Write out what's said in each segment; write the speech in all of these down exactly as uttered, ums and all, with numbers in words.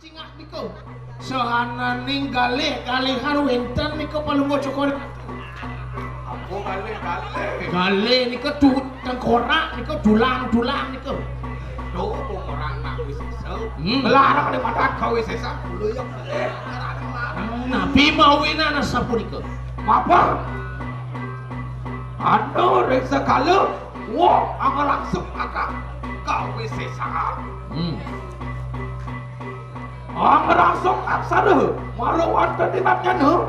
Ingat nika. Sahananing galih-galihan wénten nika Palungguh Cokor. Apa galih-galih? Galih nika tu tengkorak nika, tulang-tulang nika. Duh, orang nak wisesa. Hmm. Larang ada madan kawisésan, kula ya galih. Napi mawinan asapunika? Maper. Anu ring sekala wong angalangsung akan kawisésan. Hmm. Angalangsung aksara mara wonten inatnyana.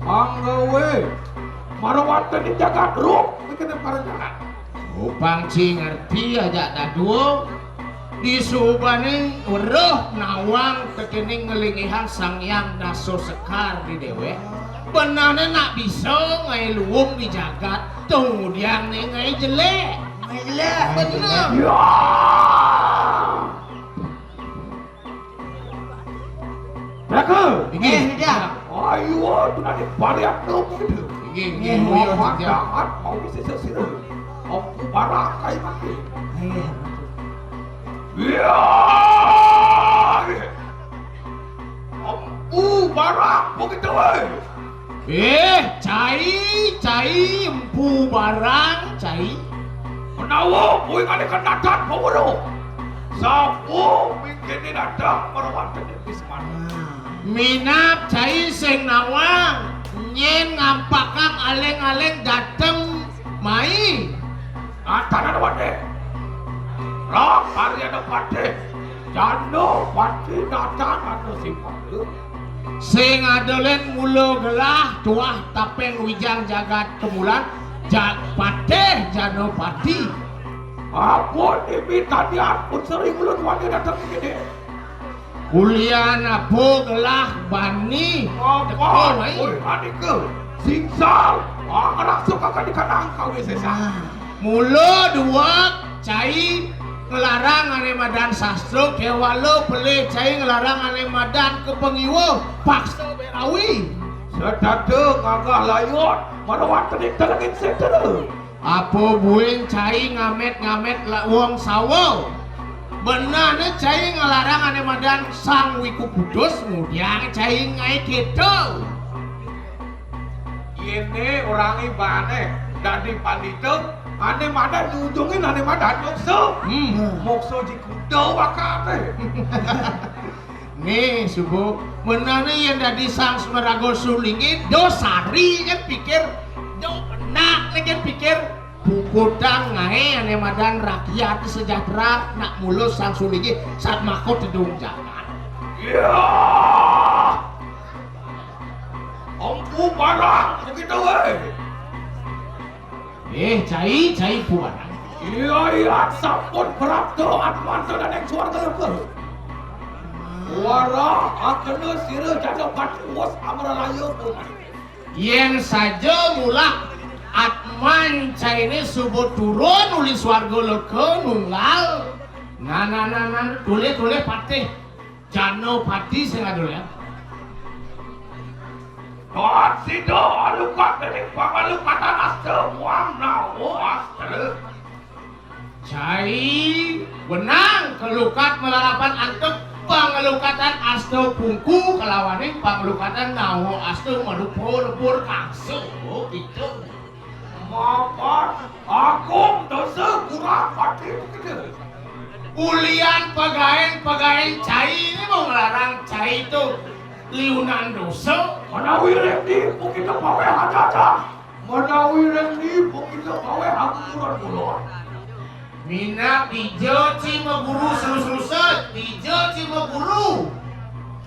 Anggawé mara wonten ing jagat ruh mikirne para jagat. Upang ci ngerti ajak dadua, disubaning weruh nawang tekening nglinggihan Sang Hyang Dasa Sekar di déwék. Benehné nak bisa ngaé luung di jagat, tumudiang né ngaé jelék. Ngaé jelék. Bener. Ya. Raka. Inggih. Inggih, Ida. Ayo, tu nanti pariak tu begitu. Inggih, inggih. Inggih. Ayo, Ida. Jahat, mau bisa sesira. Empu barang kai mati. Inggih. Ya. Empu barang begitu, eh. Eh, cai, cai, empu barang, cai. Menawa kuwi kali kenatan pawero. Sapa mingkene dateng marwantene Bismana? Minab cai sing nawang, nyen ngampakang aling-aling dateng mai. Atanan wate. Rak Aryana Patih. Jana Patih datang anu simpang. Sing adolen mula gelah tuah tapeng wijang jagat kemulan, ja-, Patih Janapati. Ampun, ibi tadian pun sering ulun wani datang ke sini. Ulian apa gelah bani teka mai? Ampun, anika. Singsal. Ah, langsung kakak dikanang kawin sesah. Nah. Mula dua cai nglarang ane madan sastra, kewala pelih cai nglarang ane madan kapangiwa paksa berawi. Sedada ngagah layut, marawan tening telengin setera. Apa buin cai ngamet-ngamet la-, wong sawa? Benehne cai nglarang ane madan Sang Wiku Putus, ngudiang cai ngae keto. Yene orang ibane dadi pandita, ane madan nyujungin ane madan moksa. Hmm. Moksa di kuda wakate. Nih, subuh, menane yang dadi Sang Semaraga Sulingi, do sari kan pikir, do penak kan pikir, puputang ngae ane madan rakyat sejahtera, nak mulus Sang Sulingi, sat mako tedung jagat. Ya. Empu barang begitu, weh. Eh, cai, cai puanan. Iya, iya, sampun prapta atmanta daning swarga loka. Wara akena sira jaga pati wus amralaya puanan. Yen saja mulak atman caine suba turun uli swarga loka nunggal. Nah, nah, nah, nah, tulih, tulih patih. Janapati sing adolan. Tuan sida alukat dening pangalukatan asta muang nawa astra. Cai wenang kalukat malarapan antuk pangalukatan asta pungku kalawaning pangalukatan nawa asta marupa lebur kangsu. Itu. Mapan agung dosa kurang pati begitu. Ulian pagaen-pagaen cai ini mau ngelarang cai itu liunan dosa. Menawi rendi pun kita paweh aja-aja. Menawi rendi pun kita paweh aku kulon-kulon. Minab dija ci maguru serus-ruset, dija ci maguru.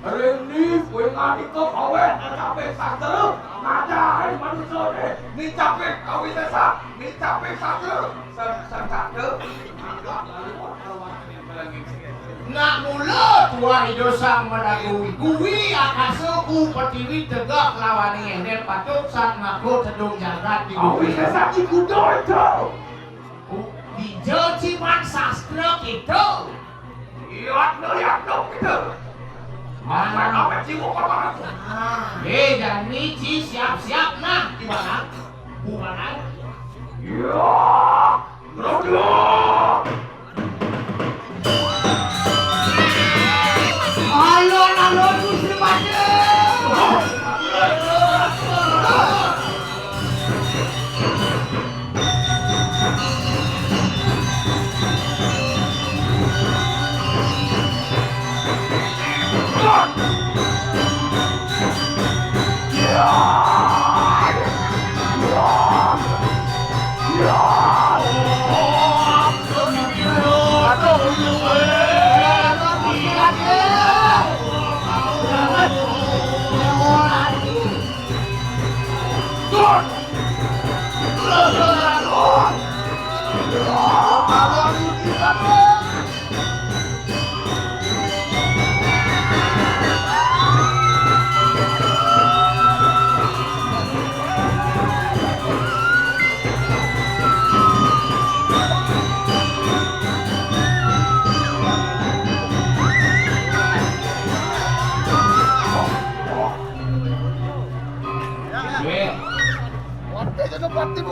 Ring ni kuwi ngalika paweh ncape sastra, ngajahin manusia ni nicape kawisésan, nicape sastra. Sen-, sesada. Nak mula tuah Ida Sang Maraga Wiku, wi akasa ku pertiwi tegak lawaning enden patut sat mako tedung jagat di bumi. Kawisésan di kuda itu. Dija ci man sastra kita. Yatna, yatna kita. Makan awet jiwa korban aku. Ah, eh, jani ci siap-siap nah, di mana? Di mana? Ya, Raja.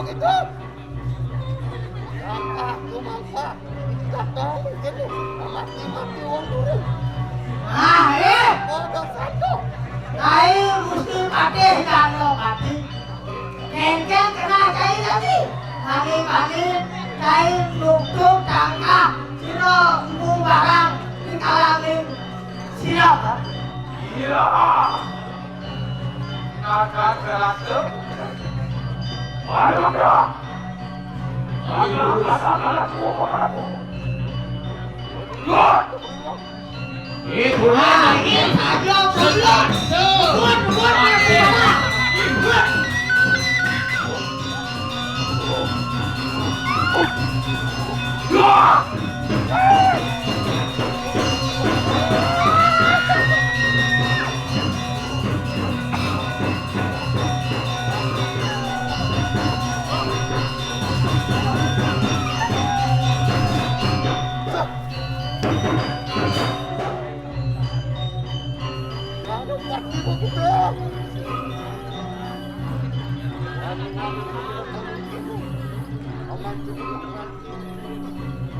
Itu. Aku mangsa. Tidak tahu ini. Mati-mati wong dulu. Ah, eh. Bodoh satu. Kae Gusti Patih Candrawati. Kéngkén kenal cai lagi. Pagi-pagi cai nuktuk tangkah sira empu barang di kalanging sira, Pak. Iya. Kakak Ratu. Ayo, Kak. Ayo, Kak, Kak, Kak, Kak. Wah, ini saja belum. Buat, buat, buat, buat.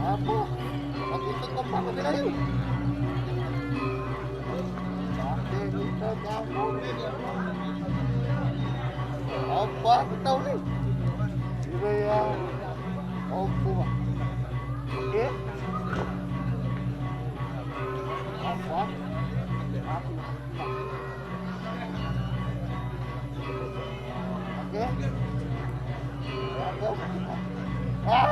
Apa? Lagi ke tempat lagi lagi. Apa kita ni? Ini ya. Apa? Okey. Apa? Okey. Apa? Ah!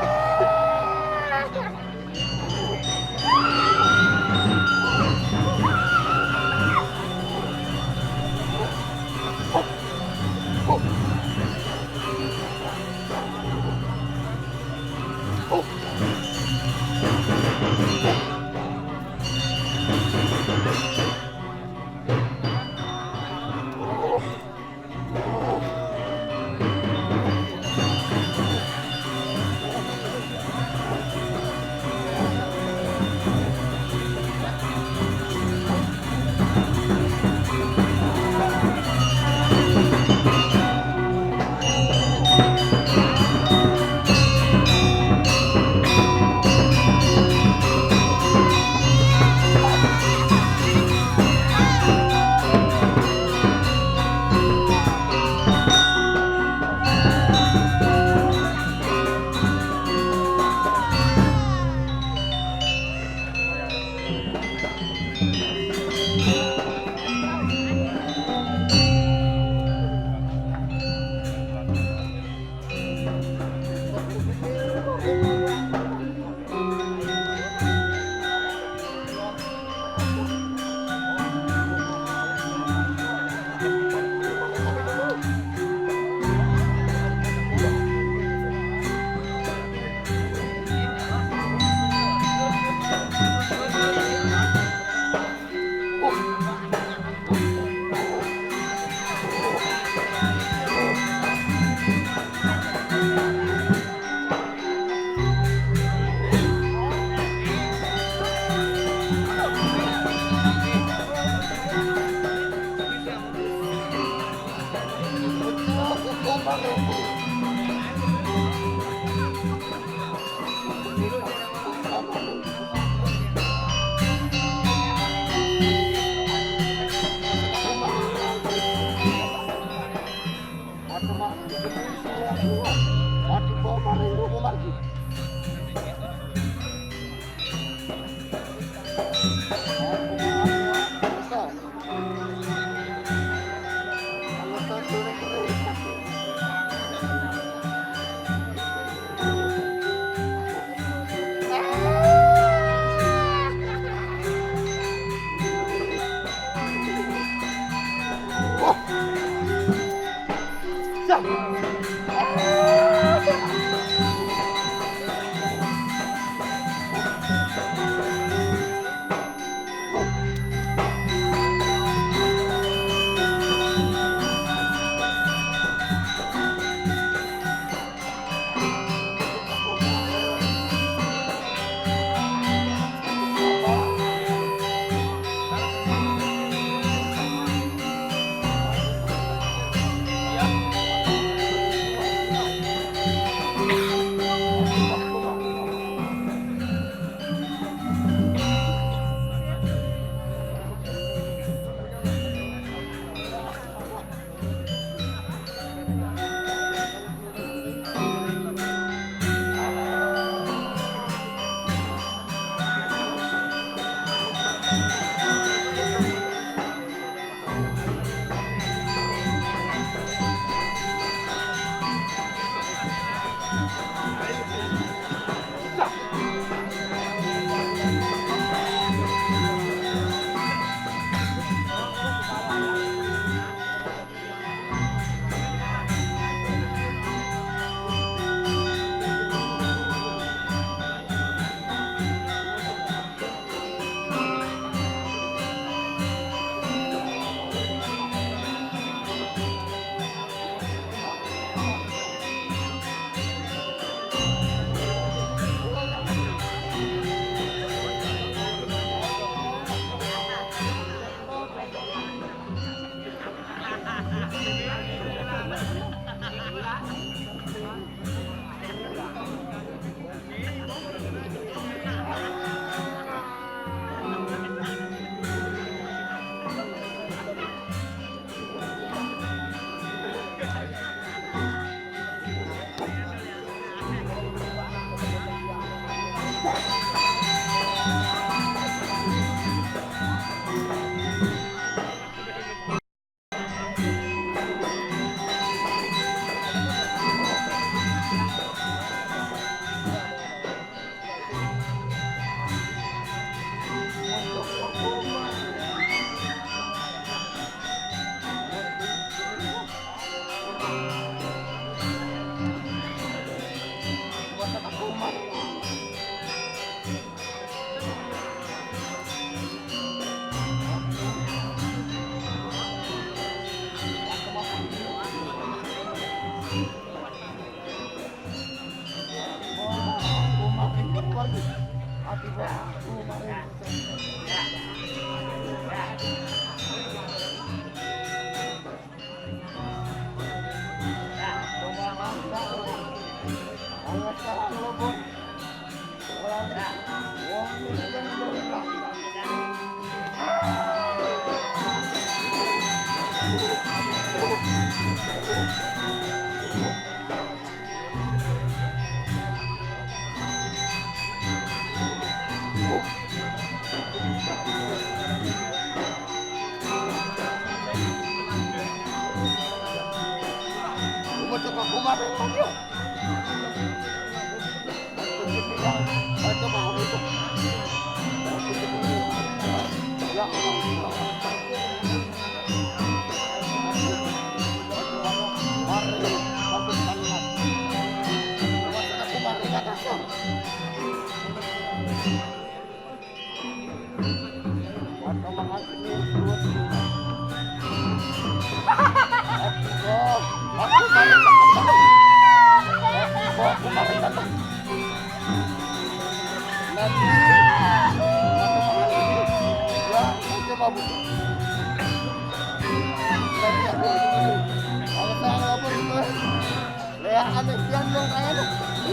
Lea ane pian dong kaya tu.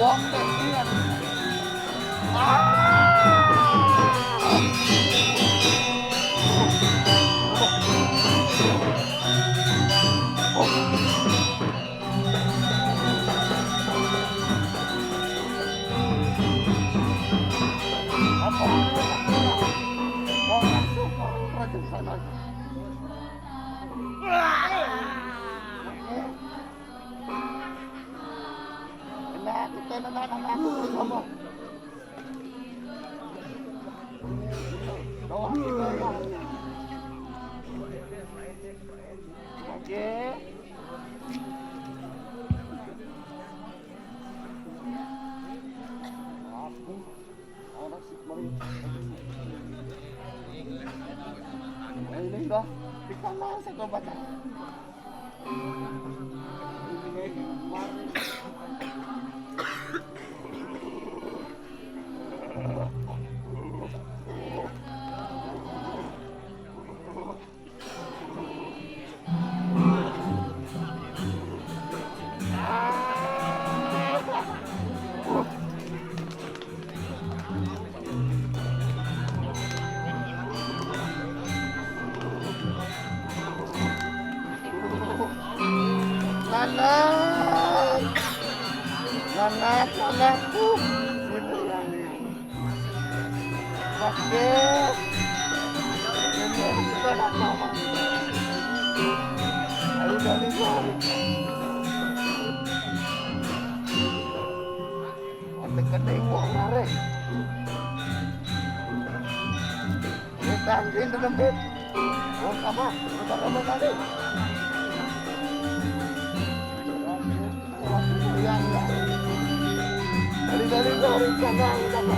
Wong deh pian. Ah. Apa? Wong masuk, wong raja sana. Wah. Enak, kita enak, enak, enak, enak. Oke. Aku orang si kemarin. Ini dah, kita langsung ke baca. Nanak, nanak, anakku. Oke. Ini kita nak sama. Ayo, dari, dari. Ada kedai buah menarik. Kita ambil dalam bed. Oh, sama. Kita sama tadi. Dari, dari, dari, sana, sana.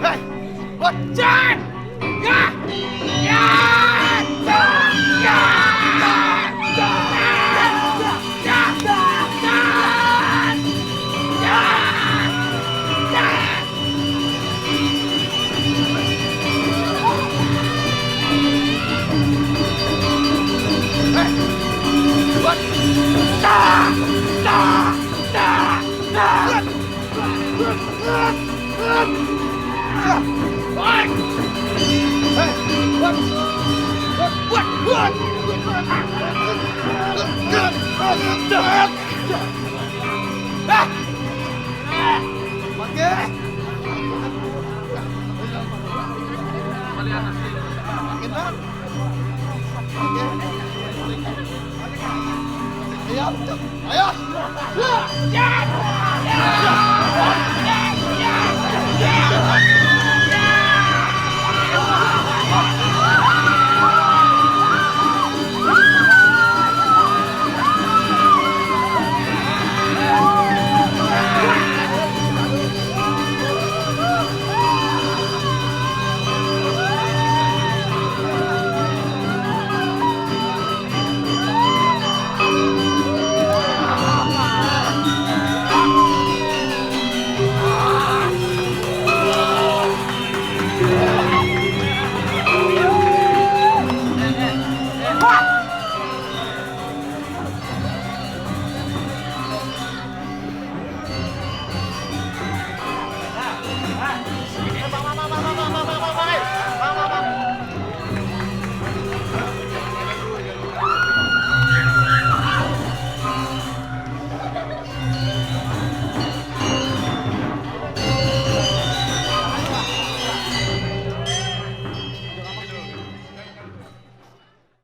Hei, bocah! Ya! Ya! Ya! Ya! Ayo, ayo.